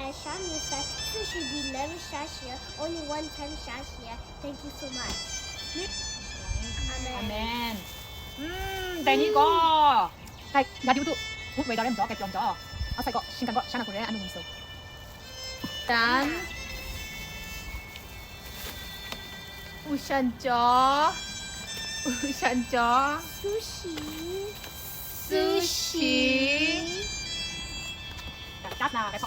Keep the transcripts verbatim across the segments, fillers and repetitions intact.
Shan, you said sushi be never sha here, only one time sha here. Thank you so much. Amen. Amen. Mm, dai ni gaw. Kai, ya di u tu. Ngut woi da rai majaw, kai pyaw majaw. Asai gaw, shinggan gaw, sha na hku re, anu ngu so. Dan. U shan jaw. U shan jaw. Sushi. Sushi. Sushi. Das na, das.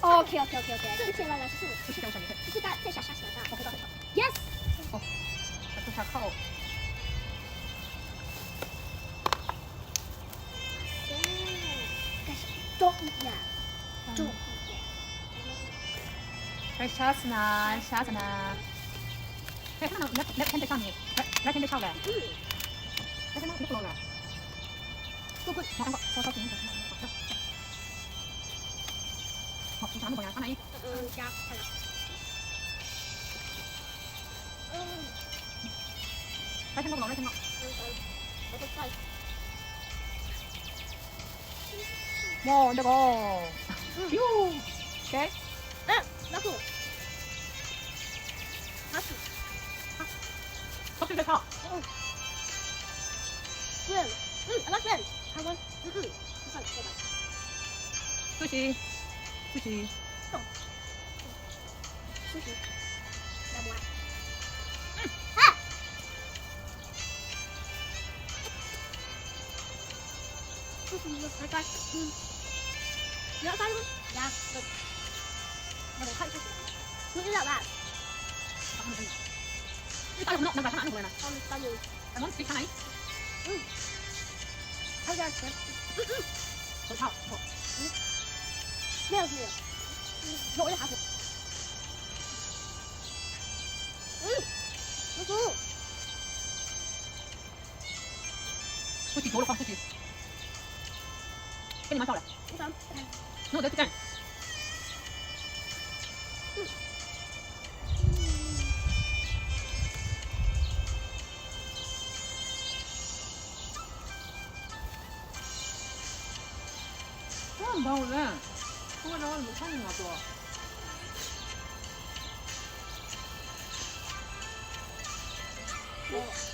Ah, okay, okay, okay, okay. Sushi, la, la, sushi. Sushi, sushi, sushi. Sushi, da, 这下下起来，OK，OK。Yes. Oh, 这下靠。Don't eat yet. Don't eat yet. Right, Shasana, Shasana. Hey, come on, left, left hand 在上面，right, right hand 在上来。嗯。Right hand 那个 lower。Good, good. 我看过，稍稍停一下。好，你啥都不要，上来一。嗯，加，看了。嗯。Right hand 那个 lower，right hand 那个。嗯，嗯。我都在。 Mo, nda ko. Yo. Okay. Ah, naku. Naku. Naku, nda ko. Mm. Well, mm, I like them. I want, mm-mm. This one, this one. Sushi. Sushi. Oh. Sushi. Number one. Mm. Ah! Sushi, you like that? Mm. You like that? Yeah, good. Number one, sushi. You eat a lot. Mm. Um, funny. Mm. How does it? Mm-mm. 好吃，好吃。嗯，嗯。没有，没有。嗯，有，我就好吃。嗯，不错。不许多了，放出去。给你们烧了。我想，嗯。那我再去干。嗯。 Hm, bang le. Kuma nawan mu kan nga to.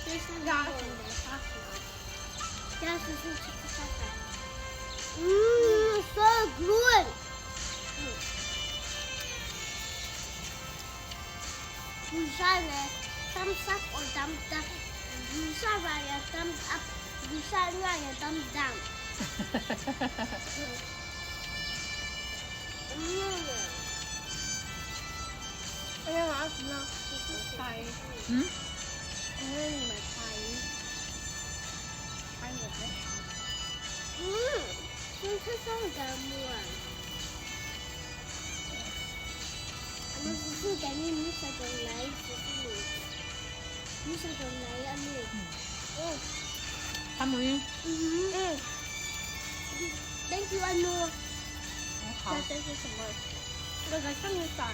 This is not in the past now. Yes, this is chicken pasta. Mm, so good. Mm. Busa le, thumbs up or thumbs down. Busa raya, thumbs up. Busa raya, thumbs down. Mm. Ayan, ask na. Hi. Hmm? Ayan, my hi. Hi, my hi. Mm. Yung sa song damuan. Ano, susu, dami, misa dong lai, susu, misa dong lai, ano. Oh. Kamu ni? Mhm. Thank you, ano. Thank you so much. Susu, susu, susu.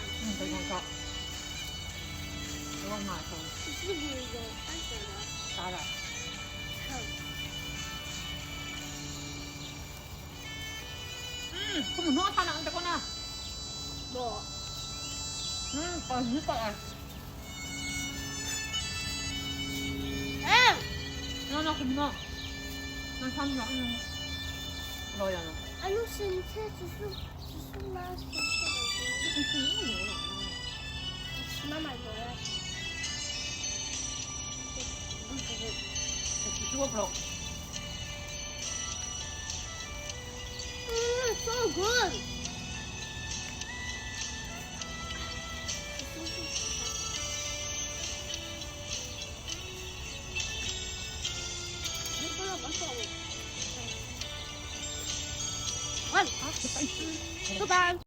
Tara. Hmm, kung no sa na ang dako na. Bo. Hmm, pag ni pa. Eh! No, no, kung no. Nang sam no, ano. Lo yan. Ano sin che susu, susu na sin che. Mama lo yan. Susu bro. Mm, so good. One. Goodbye.